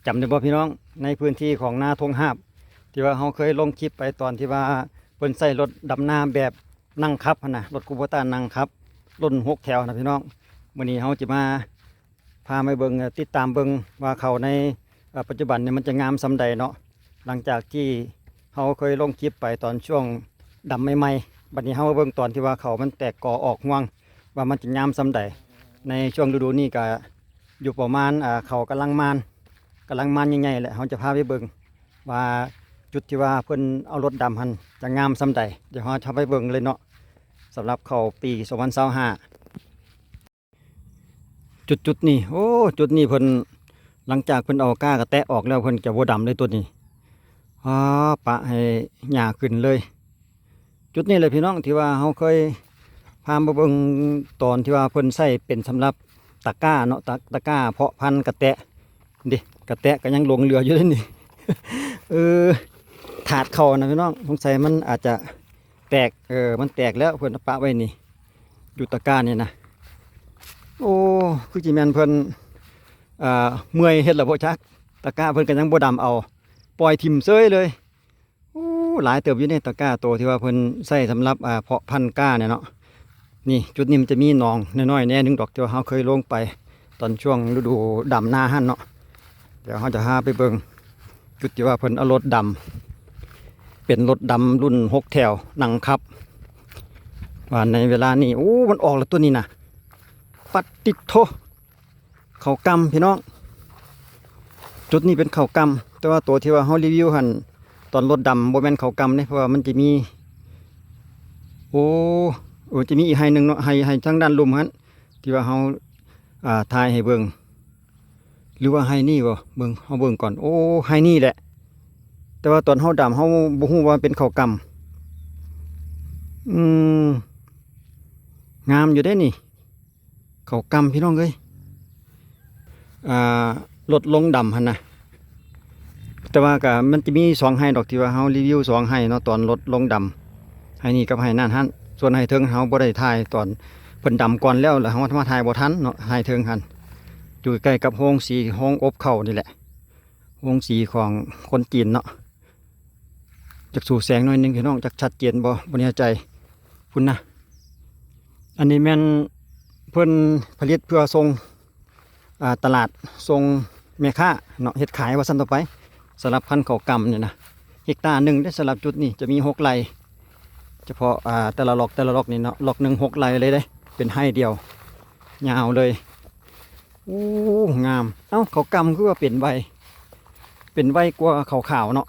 ຈຳໄດ້ບໍ່ພີ່ນ້ອງ? ໃນພື້ນທີ່ຂອງນາທົ່ງຫາບ ທີ່ວ່າເຮົາເຄີຍລົງຄລິບໄປຕອນທີ່ວ່າເພິ່ນໃຊ້ລົດດຳນາແບບນັ່ງຂັບຫັ້ນນະ, ລົດຄູໂບຕ້ານັ່ງຂັບ ລຸ້ນຫົກແຖວນະພີ່ນ້ອງ. ມື້ນີ້ເຮົາຈະມາ ພາໄປເບິ່ງ ຕິດຕາມເບິ່ງວ່າເຂົ້າໃນ ເອີ ປັດຈຸບັນນີ້ມັນຈະງາມສ່ຳໃດເນາະ. ຫຼັງຈາກທີ່ເຮົາເຄີຍລົງຄລິບໄປຕອນຊ່ວງດຳໃໝ່ໆ, ບັດນີ້ເຮົາມາເບິ່ງຕອນທີ່ວ່າເຂົ້າມັນແຕກກໍອອກຮວງ ວ່າມັນຈະງາມສ່ຳໃດ. ໃນຊ່ວງລະດູນີ້ກະຢູ່ປະມານ ອາ ເຂົ້າກຳລັງມານ ກຳລັງມານໃຫຍ່ໆແຫຼະ. ເຮົາຈະພາໄປເບິ່ງວ່າຈຸດທີ່ວ່າເພິ່ນເອົາລົດດຳຫັ້ນຈະງາມສ່ຳໃດ. ດຽວເຮົາຈະໄປເບິ່ງເລີຍເນາະ ສຳລັບເຂົ້າປີສອງພັນຊາວຫ້າ. ຈຸດໆນີ້ ໂອ້ ຈຸດນີ້ເພິ່ນ ຫຼັງຈາກເພິ່ນເອົາກ້າກະແຕະອອກແລ້ວ ເພິ່ນຈະບໍ່ດຳເລີຍ ຈຸດນີ້ ອາ ປະໃຫ້ຫຍ້າຂຶ້ນເລີຍ. ຈຸດນີ້ແຫຼະພີ່ນ້ອງ ທີ່ວ່າເຮົາເຄີຍພາມາເບິ່ງຕອນທີ່ວ່າເພິ່ນໃຊ້ເປັນສຳລັບຕະກ້າເນາະ ຕະ ຕະກ້າເພາະພັນກະແຕະ. ເດ້ ກະແຕະກະຍັງຫຼົງເຫຼືອຢູ່ເດ້ນີ້ ເອີ ຖາດເຂົ້ານະພີ່ນ້ອງ ສົງໄສມັນອາດຈະ ແຕກ ເອີ ມັນແຕກແລ້ວ ເພິ່ນເອົາປະໄວ້ນີ້ ຢູ່ຕະກ້ານີ້ນະ. ໂອ້ ຄືຊິແມ່ນເພິ່ນ ເອີ ເມື່ອຍເຮັດແລ້ວບໍ່ຈັກ ຕະກ້າເພິ່ນກໍຍັງບໍ່ດຳເອົາ ປ່ອຍຖິ້ມເຊີຍເລີຍ. ໂອ້ ຫຼາຍເຕີບຢູ່ເດ ຕະກ້າໂຕທີ່ວ່າເພິ່ນໃຊ້ສຳລັບ ອາ ເພາະພັນກ້ານີ້ເນາະ. ນີ້ ຈຸດນີ້ມັນຈະມີໜອງນ້ອຍໆແດ່ໜຶ່ງດອກ ທີ່ວ່າເຮົາເຄີຍລົງໄປຕອນຊ່ວງລະດູດຳນາຫັ້ນເນາະ. ດຽວເຮົາຈະພາໄປເບິ່ງຈຸດທີ່ວ່າເພິ່ນເອົາລົດດຳ ເປັນລົດດຳລຸ້ນຫົກແຖວນັ່ງຂັບ ວ່າໃນເວລານີ້ ໂອ້ ມັນອອກແລ້ວຕົວນີ້ນະ. ປັດຕິດໂທ ເຂົ້າກ່ຳພີ່ນ້ອງ ຈຸດນີ້ເປັນເຂົ້າກ່ຳ ແຕ່ວ່າໂຕທີ່ວ່າເຮົາຣີວິວຫັ້ນ ຕອນລົດດຳບໍ່ແມ່ນເຂົ້າກ່ຳເດ້ ເພາະວ່າມັນຈະມີ ໂອ້ ເອີ ຈະມີອີກໄຮ່ໜຶ່ງເນາະ ໄຮ່ ໄຮ່ທາງດ້ານລຸ່ມຫັ້ນ ທີ່ວ່າເຮົາ ອ່າ ຖ່າຍໃຫ້ເບິ່ງ ຫຼືວ່າໄຮ່ນີ້ບໍ່ ເບິ່ງ ເຮົາເບິ່ງກ່ອນ. ໂອ້ ໄຮ່ນີ້ແຫຼະ ແຕ່ວ່າຕອນເຮົາດຳ ເຮົາບໍ່ຮູ້ວ່າເປັນເຂົ້າກ່ຳ. ອືມ ງາມຢູ່ເດ້ນີ້ ເຂົ້າກ່ຳພີ່ນ້ອງເອີຍ ອ່າ ລົດລົງດຳຫັ້ນນະ. ແຕ່ວ່າກະມັນຈະມີສອງໄຮ່ດອກ ທີ່ວ່າເຮົາຣີວິວສອງໄຮ່ເນາະ ຕອນລົດລົງດຳ ໄຮ່ນີ້ກັບໄຮ່ນັ້ນຫັ້ນ. ສ່ວນໄຮ່ເທິງເຮົາບໍ່ໄດ້ຖ່າຍ ຕອນເພິ່ນດຳກ່ອນແລ້ວ ແລ້ວເຮົາມາຖ່າຍບໍ່ທັນເນາະ. ໄຮ່ເທິງຫັ້ນຢູ່ໃກ້ກັບໂຮງສີ ໂຮງອົບເຂົ້ານີ້ແຫຼະ ໂຮງສີຂອງຄົນຈີນເນາະ. ຈັກສູແສງໜ້ອຍໜຶ່ງພີ່ນ້ອງ ຈັກຊັດເຈນບໍ່ ບໍ່ແນ່ໃຈ. ພຸ້ນນະ ອັນນີ້ແມ່ນເພິ່ນຜະລິດເພື່ອສົ່ງ ອ່າ ຕະຫຼາດ ສົ່ງແມ່ຄ້າເນາະ ເຮັດຂາຍວ່າຊັ້ນຕໍ່ໄປ. ສຳລັບພັນເຂົ້າກ່ຳນີ້ນະ ເຮັກຕາໜຶ່ງເດ້ ສຳລັບຈຸດນີ້ຈະມີຫົກໄຮ່ ສະເພາະ ອ່າ ແຕ່ລະລັອກ ແຕ່ລະລັອກນີ້ເນາະ ລັອກໜຶ່ງຫົກໄຮ່ເລີຍເດ້ ເປັນໄຮ່ດຽວ ຍາວເລີຍ. ໂອ້ ງາມ. ເອົ້າ ເຂົ້າກ່ຳຄືວ່າເປັນໄວ ເປັນໄວກວ່າເຂົ້າຂາວເນາະ.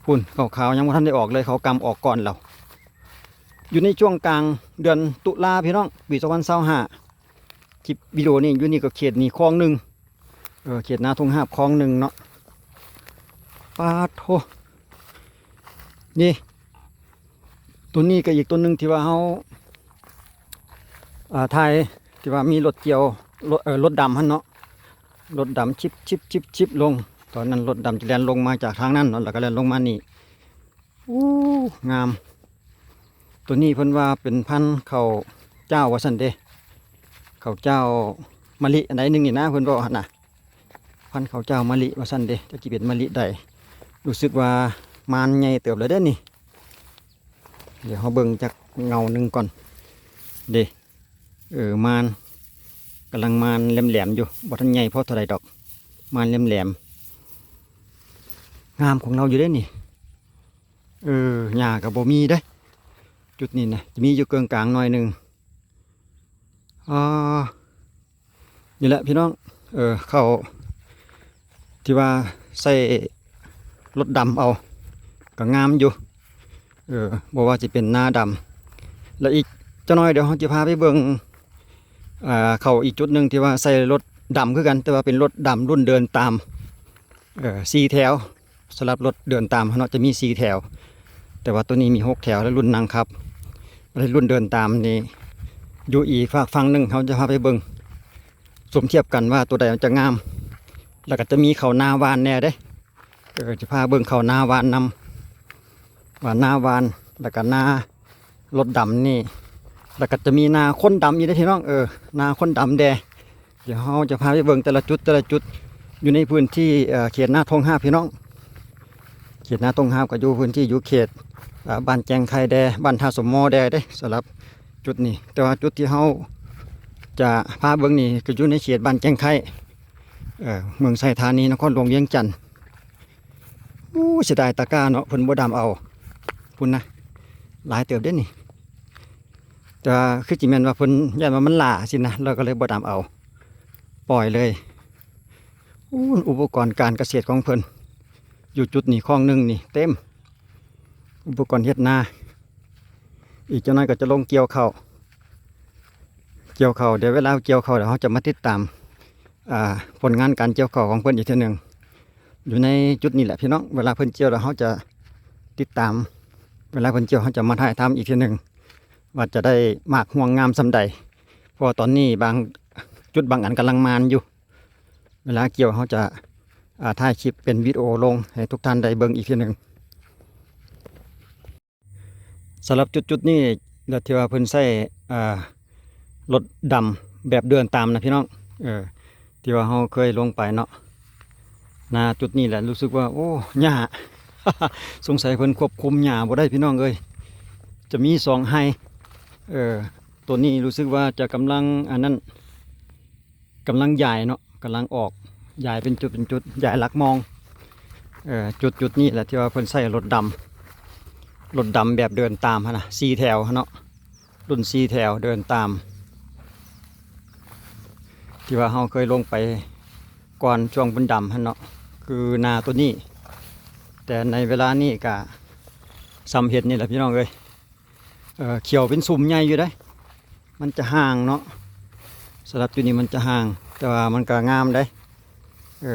ພຸ້ນ ເຂົ້າຂາວຍັງບໍ່ທັນໄດ້ອອກເລີຍ ເຂົ້າກ່ຳອອກກ່ອນແລ້ວ. ຢູ່ໃນຊ່ວງກາງເດືອນຕຸລາພີ່ນ້ອງ ປີສອງພັນຊາວຫ້າ ຄລິບວິດີໂອນີ້ ຢູ່ນີ້ກໍເຂດນີ້ຄອງໜຶ່ງ ເອີ ເຂດນາທົ່ງຫາບຄອງໜຶ່ງເນາະ. ປາດໂທ ນີ້ ຕົວນີ້ກໍອີກຕົວໜຶ່ງທີ່ວ່າເຮົາ ອ່າ ຖ່າຍ ທີ່ວ່າມີລົດກ່ຽວ ລົດ ເອີ ລົດດຳຫັ້ນເນາະ ລົດດຳຊິບໆໆລົງ. ຕອນນັ້ນລົດດຳຈະແລ່ນລົງມາຈາກທາງນັ້ນເນາະ ແລ້ວກໍແລ່ນລົງມານີ້. ໂອ້ ງາມ. ຕົວນີ້ເພິ່ນວ່າເປັນພັນເຂົ້າຈ້າວວ່າຊັ້ນເດ້ ເຂົ້າຈ້າວມະລິອັນໃດໜຶ່ງນີ້ນະ ເພິ່ນເວົ້າຫັ້ນນະ ພັນເຂົ້າຈ້າວມະລິວ່າຊັ້ນເດ້. ຈັກຊິເປັນມະລິໃດ ຮູ້ສຶກວ່າມານໃຫຍ່ເຕີບແລ້ວເດ້ນີ້. ດຽວເຮົາເບິ່ງຈັກເງົາໜຶ່ງກ່ອນເດ້. ເອີ ມານ ກຳລັງມານແຫຼມໆຢູ່ ບໍ່ທັນໃຫຍ່ພໍເທົ່າໃດດອກ ມານແຫຼມໆ. ງາມຂອງລາວຢູ່ເດ້ນີ້. ເອີ ຫຍ້າກໍບໍ່ມີເດ້ ຈຸດນີ້ນະ ຈະມີຢູ່ເກີງກາງໜ້ອຍໜຶ່ງ. ອ່າ ນີ້ແຫຼະພີ່ນ້ອງ ເອີ ເຂົ້າທີ່ວ່າໃຊ້ລົດດຳເອົາ ກໍງາມຢູ່ ເອີ ບໍ່ວ່າຊິເປັນນາດຳ. ແລະ ອີກຈັກໜ້ອຍດຽວເຮົາຈະພາໄປເບິ່ງ ອ່າ ເຂົ້າອີກຈຸດໜຶ່ງທີ່ວ່າໃຊ້ລົດດຳຄືກັນ ແຕ່ວ່າເປັນລົດດຳລຸ້ນເດີນຕາມ ເອີ ສີ່ແຖວ. ສຳລັບລົດເດີນຕາມເນາະ ຈະມີສີ່ແຖວ ແຕ່ວ່າໂຕນີ້ມີຫົກແຖວ ແລະ ລຸ້ນນັ່ງຂັບ. ແລະ ລຸ້ນເດີນຕາມນີ້ ຢູ່ອີກຟາກຝັ່ງໜຶ່ງ ເຮົາຈະພາໄປເບິ່ງ ສົມທຽບກັນວ່າໂຕໃດມັນຈະງາມ. ແລ້ວກໍຈະມີເຂົ້ານາຫວ່ານແດ່ເດ້ ເອີ ຈະພາເບິ່ງເຂົ້ານາຫວ່ານນຳ ວ່ານາຫວ່ານ ແລ້ວກໍນາລົດດຳນີ້ ແລ້ວກໍຈະມີນາຄົນດຳອີກເດ້ພີ່ນ້ອງ ເອີ ນາຄົນດຳແດ່. ດຽວເຮົາຈະພາໄປເບິ່ງແຕ່ລະຈຸດ ແຕ່ລະຈຸດ ຢູ່ໃນພື້ນທີ່ ເອີ ເຂດນາທົ່ງຮາບ ພີ່ນ້ອງ. ເຂດນາທົ່ງຮາບກໍຢູ່ພື້ນທີ່ ຢູ່ເຂດ ເອີ ບ້ານແຈ້ງໄຄແດ່ ບ້ານທ່າສົມມໍແດ່ເດ້ ສຳລັບຈຸດນີ້. ແຕ່ວ່າຈຸດທີ່ເຮົາຈະພາເບິ່ງນີ້ ກໍຢູ່ໃນເຂດບ້ານແຈ້ງໄຄ ເອີ ເມືອງໄຊທານີ ນະຄອນຫຼວງວຽງຈັນ. ໂອ້ ເສຍດາຍຕາກ້າເນາະ ເພິ່ນບໍ່ດຳເອົາ ພຸ້ນນະ ຫຼາຍເຕີບເດ້ນີ້. ແຕ່ວ່າຄືຊິແມ່ນວ່າເພິ່ນຢ້ານວ່າມັນຫຼ້າຊີ້ນະ ລາວກໍເລີຍບໍ່ດຳເອົາ ປ່ອຍເລີຍ. ໂອ້ ອຸປະກອນການກະເສດຂອງເພິ່ນ ຢູ່ຈຸດນີ້ ຄອງໜຶ່ງນີ້ເຕັມ ອຸປະກອນເຮັດນາ. ອີກຈັກໜ້ອຍກໍຈະລົງກ່ຽວເຂົ້າ ກ່ຽວເຂົ້າ. ດຽວເວລາກ່ຽວເຂົ້າ ດຽວເຮົາຈະມາຕິດຕາມ ອ່າ ຜົນງານການກ່ຽວເຂົ້າຂອງເພິ່ນອີກເທື່ອໜຶ່ງ ຢູ່ໃນຈຸດນີ້ແຫຼະ ພີ່ນ້ອງ. ເວລາເພິ່ນກ່ຽວແລ້ວ ເຮົາຈະຕິດຕາມ ເວລາເພິ່ນກ່ຽວ ເຮົາຈະມາຖ່າຍທຳອີກເທື່ອໜຶ່ງ ວ່າຈະໄດ້ໝາກຮວງງາມສ່ຳໃດ. ເພາະວ່າຕອນນີ້ບາງຈຸດບາງອັນກຳລັງມານຢູ່. ເວລາກ່ຽວ ເຮົາຈະ ອ່າ ຖ່າຍຄລິບເປັນວິດີໂອລົງໃຫ້ທຸກທ່ານໄດ້ເບິ່ງອີກເທື່ອໜຶ່ງ. ສຳລັບຈຸດໆນີ້ ແລະ ທີ່ວ່າເພິ່ນໃຊ້ ອ່າ ລົດດຳແບບເດີນຕາມນະ ພີ່ນ້ອງ ເອີ ທີ່ວ່າເຮົາເຄີຍລົງໄປເນາະ. ນາຈຸດນີ້ແຫຼະ ຮູ້ສຶກວ່າ ໂອ້ ຫຍ້າ ສົງໄສເພິ່ນຄວບຄຸມຫຍ້າບໍ່ໄດ້ ພີ່ນ້ອງເອີຍ. ຈະມີສອງໄຮ່ ເອີ ໂຕນີ້ຮູ້ສຶກວ່າຈະກຳລັງ ອັນນັ້ນ ກຳລັງຢາຍເນາະ ກຳລັງອອກ ຢາຍເປັນຈຸດເປັນຈຸດ ຢາຍຫຼັກມອງ. ເອີ ຈຸດ ຈຸດນີ້ແຫຼະທີ່ວ່າເພິ່ນໃຊ້ລົດດຳ ລົດດຳແບບເດີນຕາມຫັ້ນນະ ສີ່ແຖວຫັ້ນເນາະ ລຸ້ນສີ່ແຖວເດີນຕາມ ທີ່ວ່າເຮົາເຄີຍລົງໄປກ່ອນຊ່ວງເພິ່ນດຳຫັ້ນເນາະ ຄືນາໂຕນີ້. ແຕ່ໃນເວລານີ້ກະສ່ຳເຫັນນີ້ແຫຼະ ພີ່ນ້ອງເອີຍ. ເອີ ຂຽວເປັນຊຸມໃຫຍ່ຢູ່ເດ້ ມັນຈະຫ່າງເນາະ. ສຳລັບຈຸດນີ້ມັນຈະຫ່າງ ແຕ່ວ່າມັນກໍງາມເດ້. ເອີ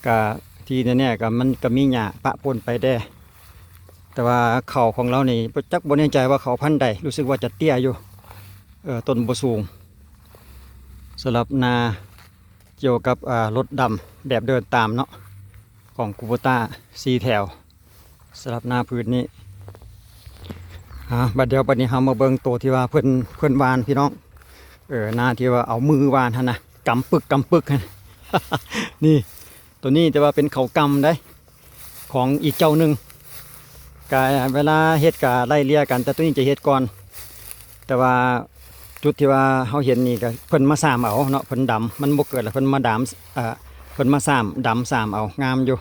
ກະທີ່ແນ່ໆ ກະມັນກະມີຫຍ້າປະປົນໄປແດ່ ແຕ່ວ່າເຂົ້າຂອງລາວນີ້ບໍ່ຈັກ ບໍ່ແນ່ໃຈວ່າເຂົ້າພັນໃດ ຮູ້ສຶກວ່າຈະເຕ້ຍຢູ່ ເອີ ຕົ້ນບໍ່ສູງ. ສຳລັບນາກ່ຽວກັບ ອ່າ ລົດດຳແບບເດີນຕາມເນາະ ຂອງຄູໂບຕ້າ ສີ່ແຖວ ສຳລັບນາພືດນີ້. ອ່າ ບັດດຽວ ບັດນີ້ເຮົາມາເບິ່ງໂຕທີ່ວ່າເພິ່ນ ເພິ່ນຫວ່ານ ພີ່ນ້ອງ. ເອີ ນາທີ່ວ່າເອົາມືຫວ່ານຫັ້ນນະ ກຳປຶກ ກຳປຶກຫັ້ນ ນີ້ ໂຕນີ້ແຕ່ວ່າເປັນເຂົ້າກຳເດ້ ຂອງອີກເຈົ້າໜຶ່ງ. ກະເວລາເຮັດກະໄລ່ເລ່ຍກັນ ແຕ່ໂຕນີ້ຈະເຮັດກ່ອນ. ແຕ່ວ່າຈຸດທີ່ວ່າເຮົາເຫັນນີ້ກະເພິ່ນມາສາມເອົາເນາະ ເພິ່ນດຳ ມັນບໍ່ເກີດ ແລ້ວເພິ່ນມາດຳ ເອີ ເພິ່ນມາສາມ ດຳສາມເອົາ ງາມຢູ່.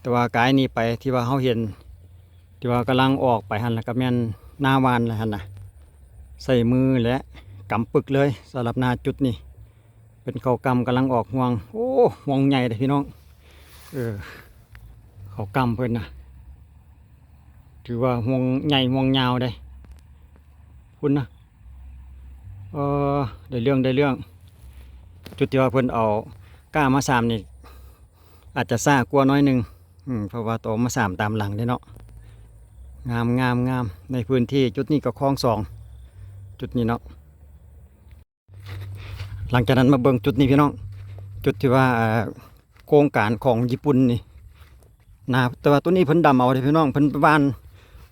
ແຕ່ວ່າກາຍນີ້ໄປທີ່ວ່າເຮົາເຫັນ ທີ່ວ່າກຳລັງອອກໄປຫັ້ນ ລະກະແມ່ນນາຫວ່ານລະຫັ້ນນະ ໃຊ້ມືແຫຼະ ກຳປຶກເລີຍ. ສຳລັບນາຈຸດນີ້ ເປັນເຂົ້າກຳກຳລັງອອກຮວງ. ໂອ້ ຮວງໃຫຍ່ເດ້ພີ່ນ້ອງ ເອີ ເຂົ້າກຳເພິ່ນນະ ຖືວ່າຮວງໃຫຍ່ຮວງຍາວເດ້ ພຸ້ນນະ. ເອີ ໄດ້ເລື່ອງ ໄດ້ເລື່ອງ. ຈຸດທີ່ວ່າເພິ່ນເອົາກ້າມາສາມນີ້ ອາດຈະຊ້າກວ່າໜ້ອຍໜຶ່ງ ອືມ ເພາະວ່າຕ້ອງມາສາມຕາມຫຼັງເດ້ເນາະ. ງາມ ງາມ ງາມ. ໃນພື້ນທີ່ຈຸດນີ້ກໍຄອງສອງ ຈຸດນີ້ເນາະ. ຫຼັງຈາກນັ້ນມາເບິ່ງຈຸດນີ້ພີ່ນ້ອງ ຈຸດທີ່ວ່າ ເອີ ໂຄງການຂອງຍີ່ປຸ່ນນີ້ນະ. ແຕ່ວ່າໂຕນີ້ເພິ່ນດຳເອົາເດ້ພີ່ນ້ອງ ເພິ່ນຫວ່ານ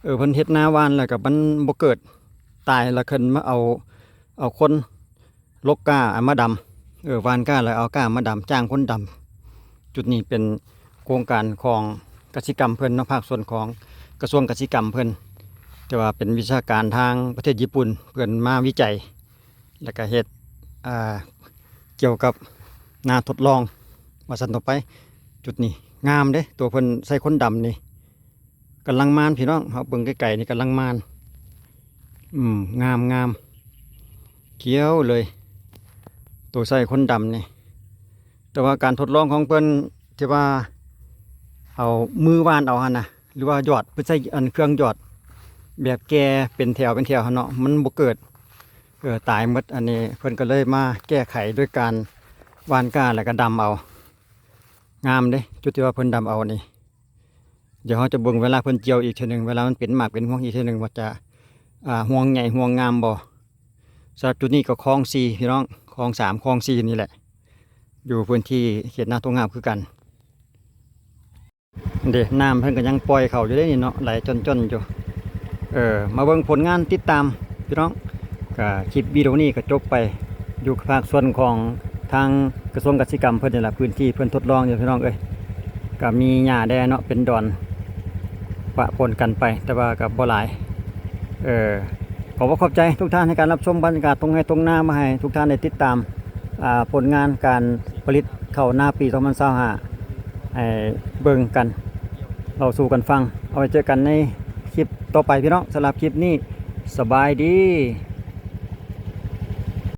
ເອີ ເພິ່ນເຮັດນາຫວ່ານ ແລ້ວກໍມັນບໍ່ເກີດ ຕາຍ ແລ້ວເພິ່ນມາເອົາ ເອົາຄົນ ລົກກ້າ ເອົາມາດຳ ເອີ ຫວ່ານກ້າແລ້ວເອົາກ້າມາດຳ ຈ້າງຄົນດຳ. ຈຸດນີ້ເປັນໂຄງການຂອງກະສິກຳເພິ່ນເນາະ ພາກສ່ວນຂອງກະຊວງກະສິກຳເພິ່ນ ແຕ່ວ່າເປັນວິຊາການທາງປະເທດຍີ່ປຸ່ນ ເພິ່ນມາວິໄຈ ແລ້ວກະເຮັດ ອ່າ ກ່ຽວກັບນາທົດລອງວ່າຊັ້ນຕໍ່ໄປ. ຈຸດນີ້ງາມເດ້ ຕົວເພິ່ນໃສ່ຄົນດຳນີ້ ກຳລັງມານພີ່ນ້ອງ ເຮົາເບິ່ງໄກໆນີ້ກຳລັງມານ. ອືມ ງາມ ງາມ ຂຽວເລີຍ ໂຕໃສ່ຄົນດຳນີ້. ແຕ່ວ່າການທົດລອງຂອງເພິ່ນທີ່ວ່າເອົາມືຫວ່ານເອົາຫັ້ນນະ ຫຼືວ່າຢອດ ເພິ່ນໃຊ້ອັນເຄື່ອງຢອດແບບແກ່ເປັນແຖວເປັນແຖວຫັ້ນເນາະ ມັນບໍ່ເກີດ ເອີ ຕາຍໝົດ. ອັນນີ້ເພິ່ນກໍເລີຍມາແກ້ໄຂໂດຍການຫວ່ານກ້າ ແລ້ວກໍດຳເອົາ. ງາມເດ້ ຈຸດທີ່ວ່າເພິ່ນດຳເອົານີ້. ດຽວເຮົາຈະເບິ່ງເວລາເພິ່ນກ່ຽວອີກເທື່ອໜຶ່ງ ເວລາມັນເປັນໝາກເປັນຮວງອີກເທື່ອໜຶ່ງ ວ່າຈະ ອ່າ ຮວງໃຫຍ່ຮວງງາມບໍ່. ສຳລັບຈຸດນີ້ກໍຄອງສີ່ພີ່ນ້ອງ ຄອງສາມ ຄອງສີ່ນີ້ແຫຼະ ຢູ່ພື້ນທີ່ເຂດນາທົ່ງຮາບຄືກັນ. ເດ້ ນ້ຳເພິ່ນກໍຍັງປ່ອຍເຂົ້າຢູ່ເດ້ນີ້ເນາະ ໄຫຼຈ້ອນໆຢູ່. ເອີ ມາເບິ່ງຜົນງານຕິດຕາມພີ່ນ້ອງ. ກະຄລິບວິດີໂອນີ້ກໍຈົບໄປ ຢູ່ພາກສ່ວນຂອງ ທາງກະຊວງກະສິກຳເພິ່ນນີ້ລະ ພື້ນທີ່ເພິ່ນທົດລອງຢູ່ພີ່ນ້ອງເອີຍ ກະມີຫຍ້າແດ່ເນາະ ເປັນດອນປະປົນກັນໄປ ແຕ່ວ່າກະບໍ່ຫຼາຍ. ເອີ ຂໍບອກຂອບໃຈທຸກທ່ານໃນການຮັບຊົມບັນຍາກາດທົ່ງໄຮ່ທົ່ງນາ ມາໃຫ້ທຸກທ່ານໄດ້ຕິດຕາມ ອ່າ ຜົນງານການຜະລິດເຂົ້ານາປີສອງພັນຊາວຫ້າ ໃຫ້ເບິ່ງກັນ ເລົ່າສູ່ກັນຟັງ. ເອົາໄວ້ເຈີກັນໃນຄລິບຕໍ່ໄປພີ່ນ້ອງ. ສຳລັບຄລິບນີ້ ສະບາຍດີ.